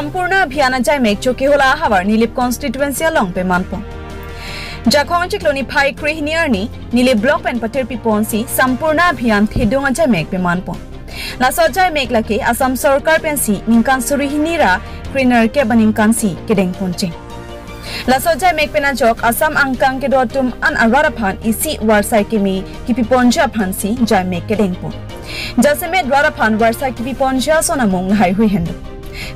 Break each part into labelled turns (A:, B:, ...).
A: Sampurna Abhiyan jai mek choki hola hawar Nilip constituency along pe manpo. Jakhong chikloni phai krihniarni Nilip block pen pater piponsi Sampurna Abhiyan thedong jai mek pe manpo. Laso jai mek lake Assam Sarkar pensi ningkan surihinira kriner ke baningkan si kedeng ponche. Laso jai mek pena jok Assam angkang ke dotum an araraphan isi warsai kemi kipi ponja phansi jai mek kedeng pon. Jaseme dwaraphan warsai kipi ponja sonamung hai hui hendu.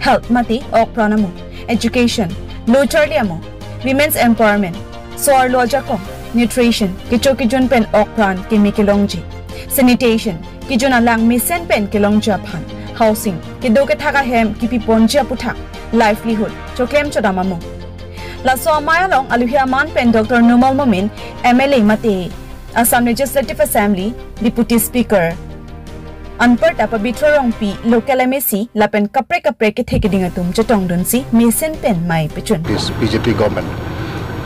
A: Health mati ok pranamu, education, lochar liamo, women's empowerment, soar lojako, nutrition, kicho kijun pen ok pran kemi kelongji, sanitation, kijun alang misen pen kelongja phan, housing, kido ke thaka hem kipi ponja putha, livelihood, choklem chodamamu. Laso mayalong aluhia man pen Dr. Numal Momin, MLA mati, Assam Legislative Assembly, Deputy Speaker. Anparta Pabitra Rongpi local MSc lapen kapre kapre ke theke dingatum chatong dunsi mesen pen mai pechun
B: this BJP government.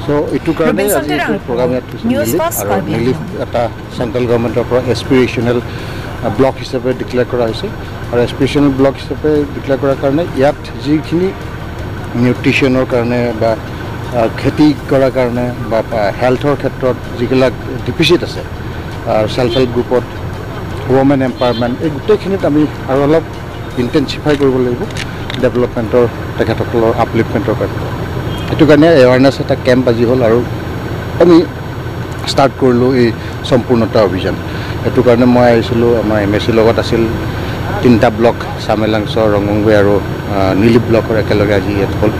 B: So itu কাৰণে আজি programme ইয়াত আৰু নিলিপ এটা central গভৰ্ণমেণ্টৰ পৰা এছপিৰেশ্যনেল block হিচাপে declare কৰা হৈছে আৰু এছপিৰেশ্যনেল ব্লক হিচাপে ডিক্লেয়াৰ কৰাৰ কাৰণে ইয়াত যিখিনি নিউট্ৰিশ্যনৰ কাৰণে বা খেতি কৰাৰ কাৰণে বা হেল্থৰ ক্ষেত্ৰত যিবিলাক ডিফিচিট আছে আৰু চেল্ফ হেল্প গ্ৰুপত women empowerment এই গোটেইখিনিত আমি আৰু অলপ ইনটেনচিফাই কৰিব লাগিব ডেভেলপমেণ্টৰ তেখেতসকলৰ আপলিফমেণ্টৰ কাৰণে। সেইটো কাৰণে এৱাৰনেছ এটা কেম্প আজি হ'ল আৰু আমি ষ্টাৰ্ট কৰিলোঁ এই সম্পূৰ্ণতা অভিযান। সেইটো কাৰণে মই আহিছিলোঁ, আমাৰ এম এছ চিৰ লগত আছিল তিনিটা ব্লক, চামেলাংছ, ৰংগংগুই আৰু নীলিপ ব্লকৰ একেলগে আজি ইয়াত হ'ল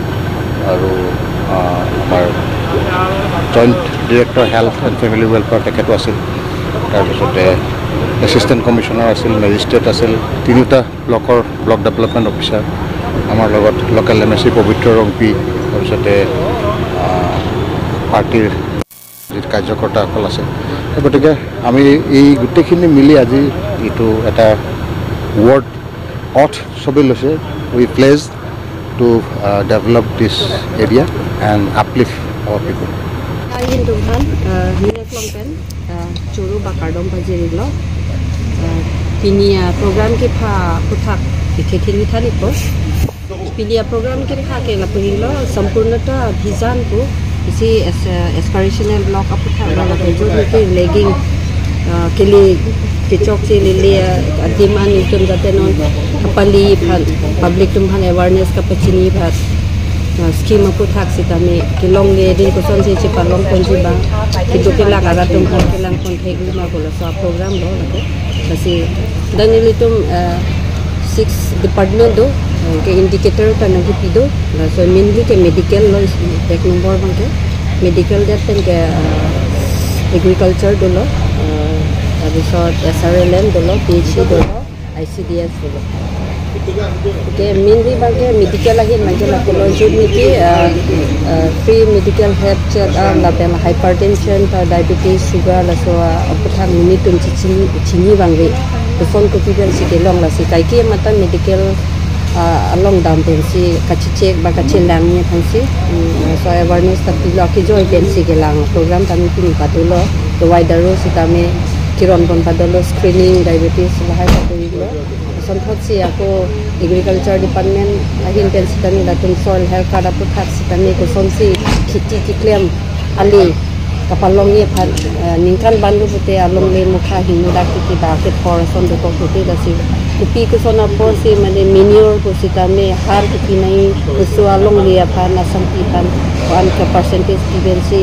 B: আৰু আমাৰ joint director health and family welfare তেখেতো আছিল, তাৰপিছতে এছিষ্টেণ্ট কমিশ্যনাৰ আছিল, মেজিষ্ট্ৰেট আছিল, তিনিওটা ব্লকৰ ব্লক ডেভেলপমেণ্ট অফিচাৰ, আমাৰ লগত local M S C Pabitra Rongpi, তাৰপিছতে পাৰ্টীৰ যি কাৰ্যকৰ্তাসকল আছে। গতিকে আমি এই গোটেইখিনি মিলি আজি এইটো এটা ৱৰ্ড অথ চবেই লৈছে, we pledge to develop this area and uplift our people.
C: Pinia program ke pha puthak khethili thani ko pinia program ke pha ke lapurilo sampurnata abhijan ko isi aspirational block aputha la ke jo ke legging ke li ke chok se le le adiman tum jate non kapali phan public tum phan awareness ka pachini bhat scheme aputhak sitame ke long le din ko son se che palong kon ji ba ke to ke la gara tum phan ke lang kon thek ma ko la sa program lo la ke kasi danilitum 6 department do ke indicator ta nagi pido so mainly ke medical lo ek number bangke medical det ten ke agriculture do lo tabisot SRLM do lo PHC do lo ICDS do lo ke mainly bangke medical ahin bangke la ko jud niki free medical help chat la bel hypertension ta diabetes sugar la so aputha minitum chini chini bangre to phone ko piben si ke long la si kai ke mata medical along down pen si kachi check ba kachi lang ni phan si so awareness ta pi lo ki joy pen si ke lang program ta mi pin pa to lo to wider ro si ta me kiron bon pa do screening diabetes la hai pa lo সন্থসি আকৌ agriculture department আহিন পেঞ্চিতামি লাতুন soil health card apu thak sitami ko sonsi khiti kiklem ali kapalong ye phan ningkan bandu pute along le mukha hinu dak ki ba ke thor son do ko pute dasi kupi ko sona por si mane manure ko sitami har ki nai ko along le phan asam pi phan an ka percentage ki bensi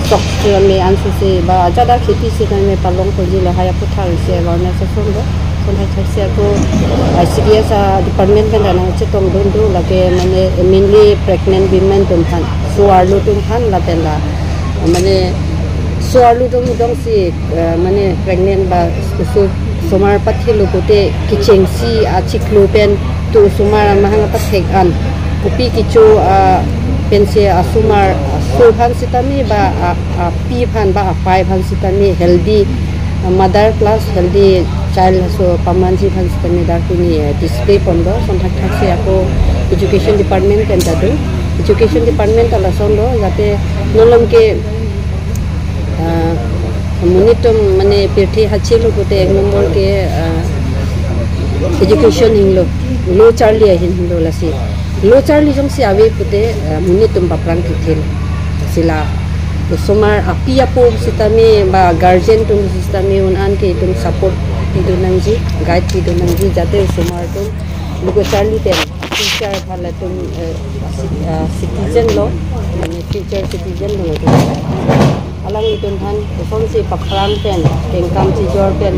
C: stock me ansu se ba jada khiti sitami palong ko ji la haya puthar se awareness son do ICDS department kan dana chetong dun du lage mane mainly pregnant women tum phan suarlu tum phan la bela mane suarlu tum dong si mane pregnant ba su somar pathilu kote kicheng si a chiklu pen tu sumar mahanga pathek an kupi kichu pen se asumar su phan sitami ba a pi phan ba a pai phan sitami healthy mother plus healthy child so pamanji phan sitami darkuni display pondo son thak thak se ako education department pen tadu education department ala sondo jate nolom ke munitum mane pirthi hachilu kote ek number ke education hinglo lo charlie hin hinglo lasi Lo Charlie jong si awe pute muni tum baprang kithil sila usomar apia po sitami ba guardian tum sitami un an ke tum support pidonangji guide pidonangji jate usomar tum lugo Charlie ten future bhala tum citizen lo mane future citizen lo alang itun han usom si pakrang pen kengkam si jor pen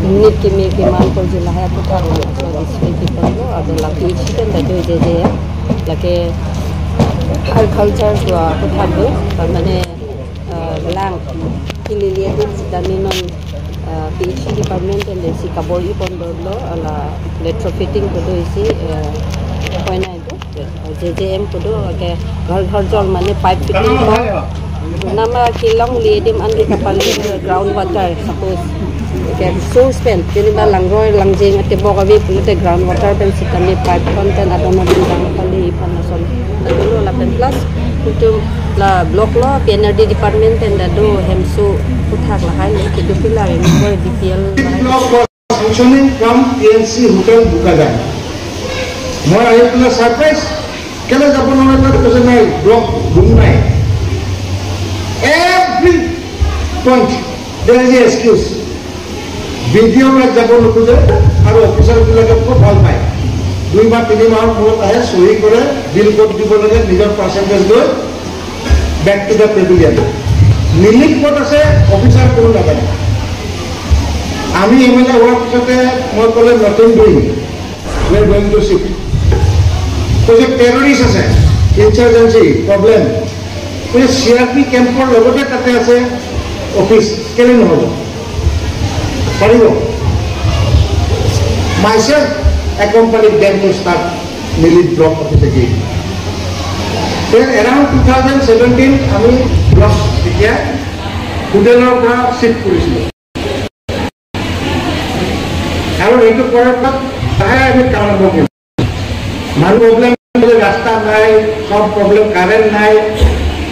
C: unit ki me ki man por jila ha putha so district ki por lo ado la PhD pen da je je lake agriculture ko putha do mane lang kililia din sitami non PhD department and si kabor ipon lo ala retrofitting ko do isi koina do JJM ko do ake ghar ghar jol mane pipe fitting ko nama kilong liedim andi kapali ground water suppose ke source pen tiniba langroi langjing ate bogawi pulute ground water pen sitami pipe content adona din kapali panason dulu la pen plus kutum la block lo PNRD department pen da do hemsu puthak la hai le kidu pila re ko DPL
B: functioning from PNC hotel Bokajan moi ahi pula surprise kele যাব নোৱাৰে কৈছে নাই block room নাই। Every point there is a excuse. BDO বিলাক যাব নোখোজে আৰু অফিচাৰবিলাকে খুব ভাল পায়। 2 মাহ 3 মাহৰ মূৰত আহে, চহী কৰে, বিল ক'ত দিব লাগে, নিজৰ পাৰ্চেণ্টেজ লৈ বেক টু the Pavilion. নিলিপ ক'ত আছে অফিচাৰ কোনো নাজানে। আমি এম এল এ হোৱাৰ পিছতে মই ক'লে নতুন doing we are going to shift. কৈছে টেৰৰিষ্ট আছে, ইনচাৰ্জেঞ্চি প্ৰব্লেম। কৈছে চি আৰ পি কেম্পৰ লগতে তাতে আছে অফিচ, কেলৈ নহ'ব পাৰিব। Myself accompanied them to start Nilip block office again. Then around 2017 আমি ব্লক তেতিয়া হোটেলৰ পৰা চিফ্ট কৰিছিলোঁ আৰু এইটো কৰাৰ পাছত লাহে আমি কাম আৰম্ভ কৰিলোঁ। মানুহ প্ৰব্লেম, ৰাস্তা নাই, চব প্ৰব্লেম, কাৰেণ্ট নাই,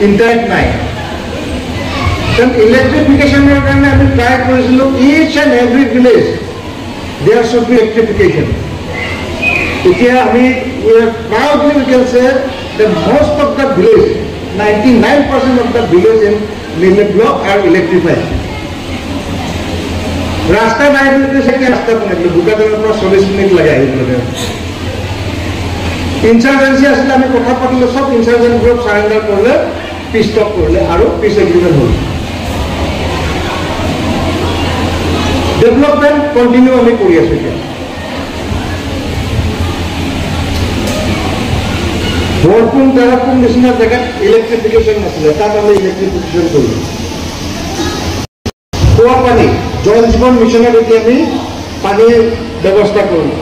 B: ইণ্টাৰনেট নাই। ইলেক্ট্ৰিফিকেশ্যনৰ কাৰণে আমি ট্ৰাই কৰিছিলোঁ each and every village there should be electrification. এতিয়া আমি we are proudly we can say the most of the village, 99% of the village in Nilip block are electrified. ৰাস্তা নাই বুলি কৈছে, এতিয়া ৰাস্তা বনাই দিলোঁ। বোকাজানৰ পৰা 40 মিনিট লাগে আহিবলৈ। ইনচাৰ্জেঞ্চি আছিলে, আমি কথা পাতিলোঁ, চব ইনচাৰ্জেণ্ট গ্ৰুপ চাৰেণ্ডাৰ কৰিলে, পিচ ষ্টপ কৰিলে আৰু পিচ এগ্ৰিমেণ্ট হ'ল। ডেভেলপমেণ্ট কণ্টিনিউ আমি কৰি আছোঁ এতিয়া। বৰপুং তেৰাপুং নিচিনা জেগাত ইলেক্ট্ৰিফিকেশ্যন নাছিলে, তাত আমি ইলেক্ট্ৰিফিকেশ্যন কৰিলোঁ। খোৱা পানী জল জীৱন মিছনত এতিয়া আমি পানীৰ ব্যৱস্থা কৰিলোঁ।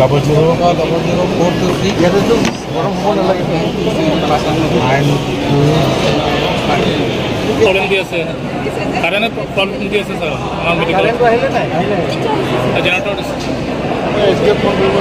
D: Double zero 4 2 3 ইয়াতেতো গৰম হ'ব নালাগে।
E: প্ৰব্লেম দি আছে, কাৰেণ্টৰ প্ৰব্লেম দি আছে ছাৰ। আমাৰ মেডিকেল
B: কাৰেণ্টটো আহিলে নাই,
E: জেনেৰেটৰ
B: এছ ডি ফোন কৰিব।